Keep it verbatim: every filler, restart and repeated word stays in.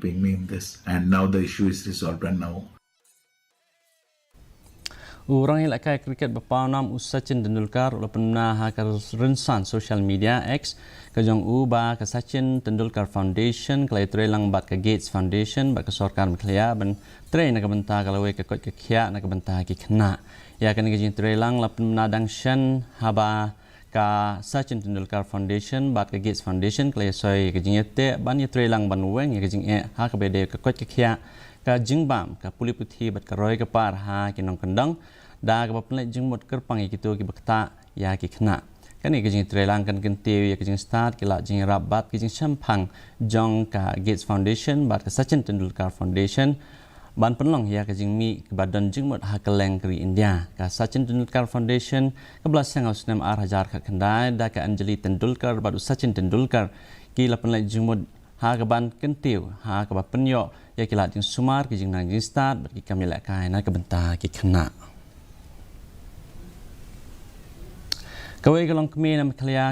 being named this, and now the issue is resolved, and now U rangïalehkai cricket ba pawnam u Sachin Tendulkar u la pynbna ha ka rynsan social media X ka jong u ba ka Sachin Tendulkar Foundation ka la ïatrei lang bad ka Gates Foundation bad ka sorkar Meghalaya ban trei na ka bynta ka lawei ka koit ka khiah na ka bynta ki khynnah. Ïa kane ka jingtrei lang la pynbna dang shen haba ka Sachin Tendulkar Foundation bad ka Gates Foundation ka la ïasoi ka jingïateh ban ïatrei lang ban weng ïa ka jingeh ha kaba ïadei ka koit ka khiah, ka jingbam, ka pule puthi bad ka roi ka par ha ki nongkyndong da kaba pynleit jingmut kyrpang ïa kito kiba ktah ïa ki khynnah. Kane ka jingtrei lang kan kyntiew ïa ka jingstad ki lad jingïarap bad ka jingshemphang jong ka Gates Foundation bad ka Sachin Tendulkar Foundation ban pynlong ïa ka jingmih kaba don jingmut ha kylleng ka ri India. Ka Sachin Tendulkar Foundation kaba la seng ha u snem ar hajar khatkhyndai da ka Anjali Tendulkar bad u Sachin Tendulkar ki la pynleit jingmut ha kaban kyntiew ha kaba pynïoh ïa ki lad jingsumar, ki jingnang jingstad bad ki kam ïalehkai na ka bynta ki khynnah. Kawei ka longkmie na Meghalaya